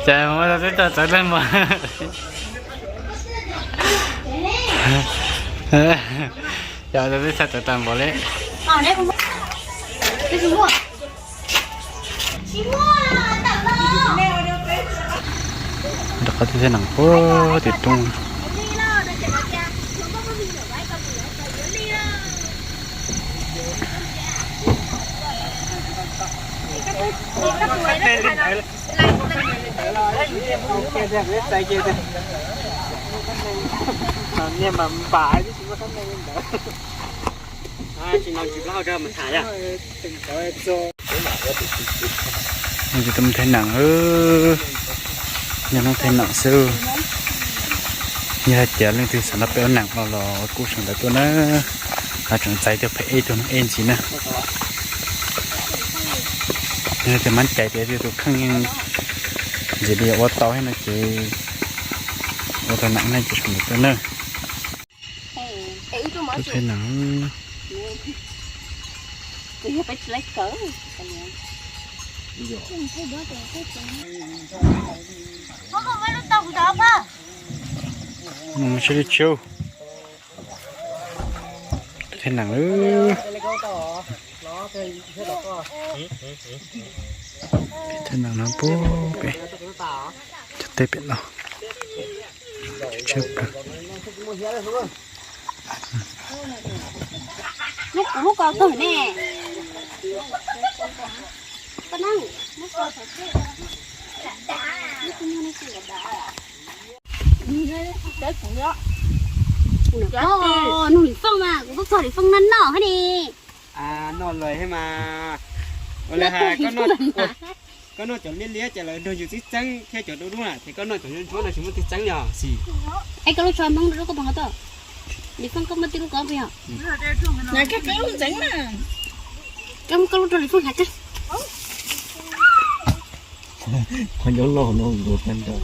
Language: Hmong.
Ces muab tau teb txawv tag npaum. Ces tau teb txawv tag npaum li. Rov qab tib thaj nees puag tim roob. Tsis tau mus thaj nees, nyob nyob thaj nees xwb. Yog hais tias leej twg xav nrog peb ua nees no los kuj sawv ntawd tuaj na. Tseem txais tau phem ej tug neeg ej ntxiv na. Yog tias mab cais tias tus kheej ntxiv li ua tau thiab no ces ua tau nees ne ces sawv ntawd tuaj na. Thaj nees. Mus sib li tsu. Thaj nees. Thaj nees no puag pem, cov teb pem no. Tshiab plawg. Lub, lub ko kawg ne. Nug Lis Foob mas kuv twb txog Lis Foob no noj thiab ne. Noj lawm thiab mas. Ua li hais koj noj cov liab liab ces lawv nrog yus tib txeeb thiab cov dub dub na, ces koj noj cov ntsuab ntsuab no tsis muaj tib txeeb li os xis. Es koj lub tsho Hmoob dub dub koj puas nqa tuaj? Lis Foob koj muaj tib lub ko puas yog? Koj muab koj lub rau Lis Foob hais koj. Qhov nyob loj no nkaus tag nrho.